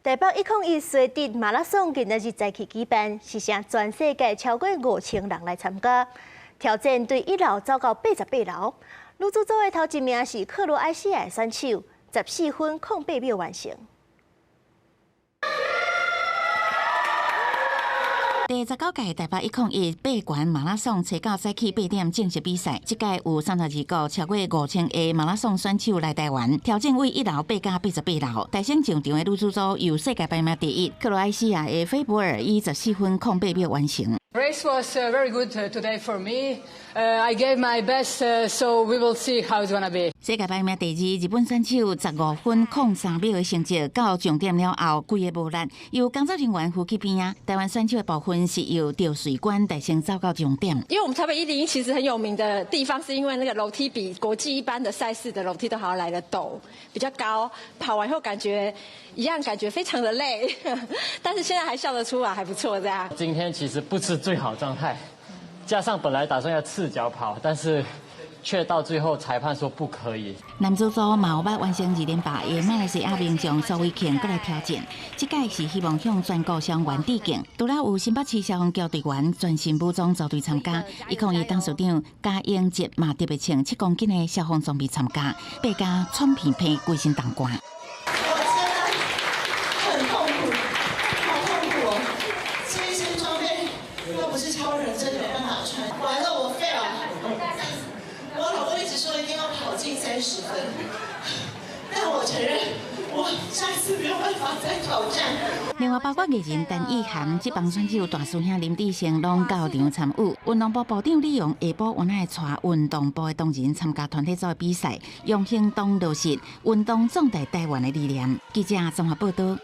台北101隨地馬拉松今仔日早起舉辦，是成全世界超過5000人來參加，挑戰對一樓走到88樓。女子組的頭一名是克羅埃西亞的選手，14分08秒完成。第19屆台北101八關馬拉松，初九早起8點正式比賽。這屆有32國超過5000個馬拉松選手來台灣挑戰，為一樓爬到88樓。大先上場的女子組由世界排名第一克羅埃西亞的菲博爾以14分08秒完成。 Race was very good today for me. I gave my best, so we will see how it's gonna be. 世界排名第二日本選手15分03秒的成績，到終點了後，規个無力，由工作人員扶去邊仔。台灣選手的部分是由趙瑞官帶先走到終點。因為我們台北101其實很有名的地方，是因為那個樓梯比國際一般的賽事的樓梯都還要來得陡，比較高。跑完後感覺一樣，感覺非常的累，但是現在還笑得出來，還不錯這樣。今天其實不是最好狀態，加上本來打算要赤腳跑，但是卻到最後裁判說不可以。男子組嘛有捌完成2.8的馬來西亞名將蘇偉慶閣來挑戰，這屆是希望向全國消防員致敬。除了有新北市消防局隊員全身武裝組隊參加，101董事長嘉英哲嘛特別穿7公斤的消防裝備參加，爬甲喘鼻鼻，規身凍汗。我真的很痛苦，好痛苦哦！這一身裝備要不是超人，真的沒辦法穿。完了，我 fail 了。我老公一直說一定要跑進30分，但我承認，我下一次沒有辦法再挑戰。另外，包括藝人陳意涵、職棒選手大師兄林志勝攏到場參與。運動部部長李勇下晡原來帶運動部的同仁參加團體組的比賽，用行動落實運動壯大台灣的理念。記者綜合報道。